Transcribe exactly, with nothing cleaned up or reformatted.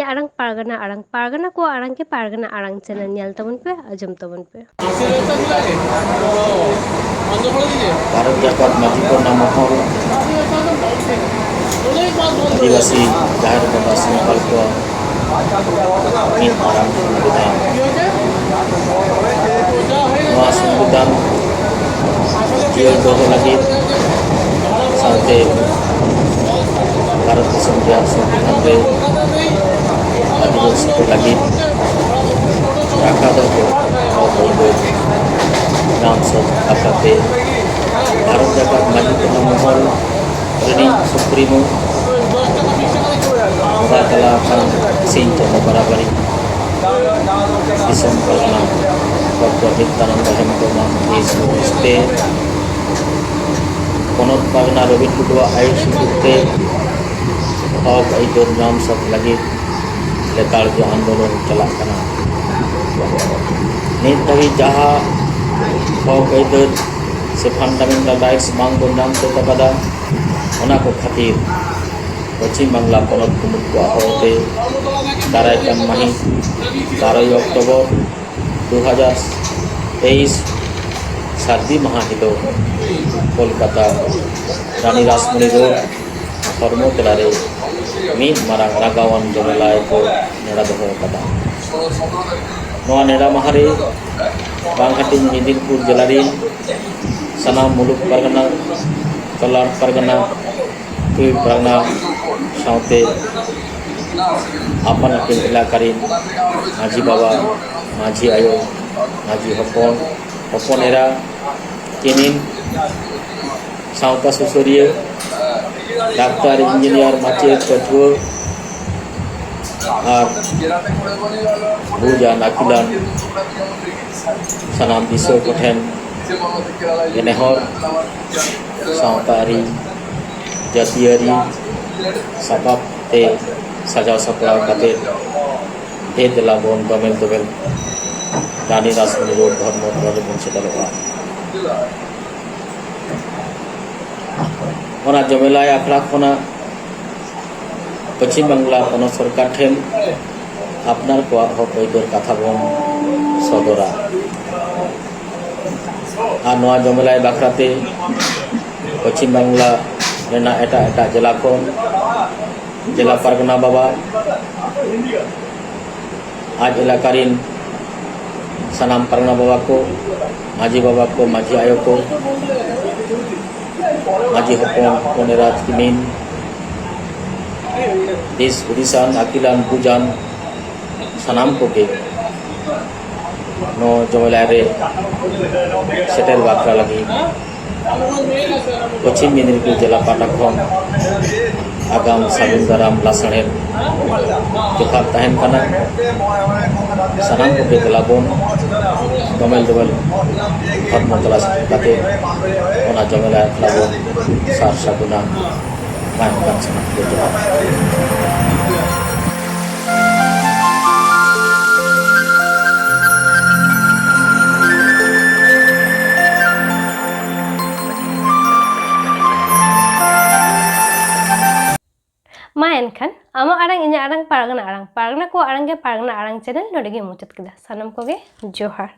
ᱟᱲᱟᱝ, ᱯᱟᱨᱜᱟᱱᱟ ᱟᱲᱟᱝ, ᱯᱟᱨᱜᱟᱱᱟ ᱠᱚᱣᱟᱜ ᱟᱲᱟᱝ ᱜᱮ ᱯᱟᱨᱜᱟᱱᱟ ᱟᱲᱟᱝ ᱪᱮᱱᱮᱞ ᱧᱮᱞ ᱛᱟᱵᱚᱱ ᱯᱮ, ᱟᱸᱡᱚᱢ ᱛᱟᱵᱚᱱ ᱯᱮ᱾ ᱵᱷᱟᱨᱚᱛ ᱡᱟᱠᱟᱛ ᱢᱟᱹᱡᱷᱤ ᱯᱟᱨᱜᱟᱱᱟ ᱢᱚᱦᱚᱞ ᱟᱹᱫᱤᱵᱟᱹᱥᱤ ᱡᱟᱦᱮᱨ ᱵᱚᱸᱜᱟ ᱥᱟᱱᱛᱟᱲ ᱠᱚᱣᱟᱜ ᱢᱤᱫ ᱢᱟᱨᱟᱝ ᱥᱚᱝᱵᱤᱫᱷᱟᱱ᱾ ᱱᱚᱣᱟ ᱥᱚᱝᱵᱤᱫᱷᱟᱱ ᱡᱤᱭᱟᱹᱲ ᱫᱚᱦᱚ ᱞᱟᱹᱜᱤᱫ ᱥᱟᱶᱛᱮ ᱵᱷᱟᱨᱚᱛ ᱫᱤᱥᱚᱢ ᱨᱮᱭᱟᱜ ᱥᱚᱝᱵᱤᱫᱷᱟᱱ ᱨᱮ ᱟᱹᱫᱤᱵᱟᱹᱥᱤ ᱠᱚ ᱞᱟᱹᱜᱤᱫ ᱨᱟᱠᱷᱟ ᱫᱚᱦᱚ ᱦᱚᱠ ᱟᱹᱭᱫᱟᱹᱨ ᱧᱟᱢ ᱥᱟᱹᱛ ᱟᱠᱟᱫ ᱛᱮ ᱵᱷᱟᱨᱚᱛ ᱡᱟᱠᱟᱛ ᱢᱟᱹᱡᱷᱤ ᱯᱟᱨᱜᱟᱱᱟ ᱢᱚᱦᱚᱞ ᱨᱤᱱᱤᱡ ᱥᱩᱯᱨᱤᱢᱳ ᱵᱚᱸᱜᱟ ᱛᱟᱞᱟ ᱟᱠᱟᱱ ᱥᱤᱧ ᱪᱟᱸᱫᱳ ᱵᱟᱨᱟᱵᱟᱨᱤ ᱫᱤᱥᱚᱢ ᱯᱟᱨᱜᱟᱱᱟ ᱰᱚᱠᱴᱚᱨ ᱱᱤᱛᱭᱟᱱᱚᱱᱫ ᱦᱮᱢᱵᱨᱚᱢᱟᱜ ᱫᱤᱥ ᱦᱩᱫᱤᱥ ᱛᱮ ᱯᱚᱱᱚᱛ ᱯᱟᱨᱜᱟᱱᱟ ᱨᱚᱵᱤ ᱴᱩᱰᱩᱣᱟᱜ ᱟᱹᱭᱩᱨ ᱥᱩᱛᱩᱜ ᱛᱮ ᱦᱚᱠ ᱟᱹᱭᱫᱟᱹᱨ ᱧᱟᱢ ᱥᱟᱹᱛ ᱞᱟᱹᱜᱤᱫ ᱞᱮᱛᱟᱲ ᱜᱮ ᱟᱱᱫᱳᱞᱚᱱ ᱪᱟᱞᱟᱜ ᱠᱟᱱᱟ᱾ ᱱᱤᱛ ᱫᱷᱟᱹᱵᱤᱡ ᱡᱟᱦᱟᱸ ᱦᱚᱠ ᱟᱹᱭᱫᱟᱹᱨ ᱥᱮ ᱯᱷᱟᱱᱰᱟᱢᱮᱱᱴᱟᱞ ᱨᱟᱭᱤᱴᱥ ᱵᱟᱝ ᱵᱚᱱ ᱧᱟᱢ ᱥᱟᱹᱛ ᱟᱠᱟᱫᱟ, ᱚᱱᱟ ᱠᱚ ᱠᱷᱟᱹᱛᱤᱨ ᱯᱚᱪᱷᱤᱢ ᱵᱟᱝᱞᱟ ᱯᱚᱱᱚᱛ ᱠᱩᱢᱩᱴ ᱠᱚᱣᱟᱜ ᱦᱚᱦᱚᱛᱮ ᱫᱟᱨᱟᱭ ᱠᱟᱱ ᱢᱟᱹᱦᱤᱛ ᱵᱟᱨᱚᱭ ᱚᱠᱴᱳᱵᱚᱨ ᱫᱩ ᱦᱟᱡᱟᱨ ᱛᱮᱭᱤᱥ ᱥᱟᱹᱨᱫᱤ ᱢᱟᱦᱟ ᱦᱤᱞᱳᱜ ᱠᱳᱞᱠᱟᱛᱟ ᱨᱟᱱᱤ ᱨᱟᱥᱢᱚᱱᱤ ᱨᱳᱰ ᱦᱚᱲᱢᱚ ᱛᱚᱞᱟ ᱨᱮ ᱢᱤᱫ ᱢᱟᱨᱟᱝ ᱱᱟᱜᱟᱣᱟᱱ ᱡᱚᱢᱮᱞᱟᱭ ᱠᱚ ᱱᱮᱰᱟ ᱫᱚᱦᱚ ᱟᱠᱟᱫᱟ᱾ ᱱᱚᱣᱟ ᱱᱮᱰᱟ ᱢᱟᱦᱟ ᱨᱮ ᱵᱟᱝ ᱦᱟᱹᱴᱤᱧ ᱢᱮᱫᱤᱱᱯᱩᱨ ᱡᱮᱞᱟ ᱨᱮᱱ ᱥᱟᱱᱟᱢ ᱢᱩᱞᱩᱠ ᱯᱟᱨᱜᱟᱱᱟ, ᱠᱚᱞᱟᱨ ᱯᱟᱨᱜᱟᱱᱟ, ᱯᱤᱲ ᱯᱟᱨᱜᱟᱱᱟ ᱥᱟᱶᱛᱮ ᱟᱯᱟᱱ ᱟᱹᱯᱤᱱ ᱮᱞᱟᱠᱟ ᱨᱮᱱ ᱢᱟᱹᱡᱷᱤ ᱵᱟᱵᱟ, ᱢᱟᱹᱡᱷᱤ ᱟᱭᱳ, ᱢᱟᱹᱡᱷᱤ ᱦᱚᱯᱚᱱ, ᱦᱚᱯᱚᱱ ᱮᱨᱟ, ᱠᱮᱱᱤᱱ, ᱥᱟᱶᱛᱟ ᱥᱩᱥᱟᱹᱨᱤᱭᱟᱹ, ᱰᱟᱠᱛᱟᱨ, ᱤᱧᱡᱤᱱᱤᱭᱟᱨ, ᱢᱟᱪᱮᱫ, ᱯᱟᱹᱴᱷᱩᱣᱟᱹ ᱟᱨ ᱵᱩᱡᱟᱱ ᱟᱹᱠᱤᱞᱟᱱ ᱥᱟᱱᱟᱢ ᱫᱤᱥᱚᱢ ᱠᱚᱴᱷᱮᱱ ᱱᱮᱦᱚᱨ, ᱥᱟᱶᱛᱟ ᱟᱹᱨᱤ, ᱡᱟᱹᱛᱤᱭᱟᱹᱨᱤ ᱥᱟᱯᱟᱵ ᱛᱮ ᱥᱟᱡᱟᱣ ᱥᱟᱯᱲᱟᱣ ᱠᱟᱛᱮ ᱫᱮ ᱫᱮᱞᱟ ᱵᱚᱱ ᱫᱚᱢᱮᱞ ᱫᱚᱢᱮᱞ ᱨᱟᱱᱤ ᱨᱟᱥᱢᱚᱱᱤ ᱨᱳᱰ ᱫᱷᱚᱨᱢᱚ ᱛᱚᱞᱟ ᱨᱮᱵᱚᱱ ᱥᱮᱴᱮᱨᱚᱜᱼᱟ᱾ ᱚᱱᱟ ᱡᱚᱢᱮᱞᱟᱭ ᱟᱠᱷᱲᱟ ᱠᱷᱚᱱᱟᱜ ᱯᱚᱪᱷᱤᱢ ᱵᱟᱝᱞᱟ ᱯᱚᱱᱚᱛ ᱥᱚᱨᱠᱟᱨ ᱴᱷᱮᱱ ᱟᱯᱱᱟᱨ ᱠᱚᱣᱟᱜ ᱦᱚᱠ ᱟᱹᱭᱫᱟᱹᱨ ᱠᱟᱛᱷᱟ ᱵᱚᱱ ᱥᱚᱫᱚᱨᱟ᱾ ᱟᱨ ᱱᱚᱣᱟ ᱡᱚᱢᱮᱞᱟᱭ ᱵᱟᱠᱷᱨᱟᱛᱮ ᱯᱚᱪᱷᱤᱢ ᱵᱟᱝᱞᱟ ᱨᱮᱱᱟᱜ ᱮᱴᱟᱜ ᱮᱴᱟᱜ ᱡᱮᱞᱟ ᱠᱷᱚᱱ ᱡᱮᱞᱟ ᱯᱟᱨᱜᱟᱱᱟ ᱵᱟᱵᱟ, ᱟᱡ ᱮᱞᱟᱠᱟ ᱨᱤᱱ ᱥᱟᱱᱟᱢ ᱯᱟᱨᱜᱟᱱᱟ ᱵᱟᱵᱟ ᱠᱚ, ᱢᱟᱹᱡᱷᱤ ᱵᱟᱵᱟ ᱠᱚ, ᱢᱟᱹᱡᱷᱤ ᱟᱭᱳ ᱠᱚ, ᱢᱟᱹᱡᱷᱤ ᱦᱚᱯᱚᱱ, ᱦᱚᱯᱚᱱ ᱮᱨᱟ, ᱠᱤᱢᱤᱱ, ᱫᱤᱥ ᱦᱩᱫᱤᱥᱟᱱ, ᱟᱹᱠᱤᱞᱟᱱ, ᱵᱩᱡᱟᱱ ᱥᱟᱱᱟᱢ ᱠᱚᱜᱮ ᱱᱚᱣᱟ ᱡᱚᱢᱮᱞᱟᱭ ᱨᱮ ᱥᱮᱴᱮᱨ ᱵᱟᱠᱷᱨᱟ ᱞᱟᱹᱜᱤᱫ ᱯᱚᱪᱷᱤᱢ ᱢᱮᱫᱤᱱᱤᱯᱩᱨ ᱡᱮᱞᱟ ᱯᱟᱦᱴᱟ ᱠᱷᱚᱱ ᱟᱜᱟᱢ ᱥᱟᱹᱜᱩᱱ ᱫᱟᱨᱟᱢ ᱞᱟᱥᱟᱲᱦᱮᱫ ᱡᱚᱛᱷᱟᱛ ᱛᱟᱦᱮᱱ ᱠᱟᱱᱟ᱾ ᱥᱟᱱᱟᱢ ᱠᱚᱜᱮ ᱫᱮᱞᱟ ᱵᱚᱱ ᱫᱚᱢᱮᱞ ᱫᱚᱢᱮᱞ ᱦᱚᱲᱢᱚ ᱛᱚᱞᱟᱥ ᱠᱟᱛᱮ ᱚᱱᱟ ᱡᱚᱢᱮᱞᱟᱭ ᱟᱠᱷᱲᱟ ᱵᱚᱱ ᱥᱟᱨ ᱥᱟᱹᱜᱩᱱᱟ᱾ ᱢᱟ ᱮᱱᱠᱷᱟᱱ ᱥᱟᱱᱟᱢ ᱠᱚ ᱡᱚᱦᱟᱨ᱾ ᱢᱟ ᱮᱱᱠᱷᱟᱱ ᱟᱢᱟᱜ ᱟᱲᱟᱝ, ᱤᱧᱟᱹᱜ ᱟᱲᱟᱝ, ᱯᱟᱨᱜᱟᱱᱟ ᱟᱲᱟᱝ, ᱯᱟᱨᱜᱟᱱᱟ ᱠᱚᱣᱟᱜ ᱟᱲᱟᱝ ᱜᱮ ᱯᱟᱨᱜᱟᱱᱟ ᱟᱲᱟᱝ ᱪᱮᱱᱮᱞ ᱱᱚᱰᱮ ᱜᱮ ᱢᱩᱪᱟᱹᱫ ᱠᱮᱫᱟ᱾ ᱥᱟᱱᱟᱢ ᱠᱚᱜᱮ ᱡᱚᱦᱟᱨ᱾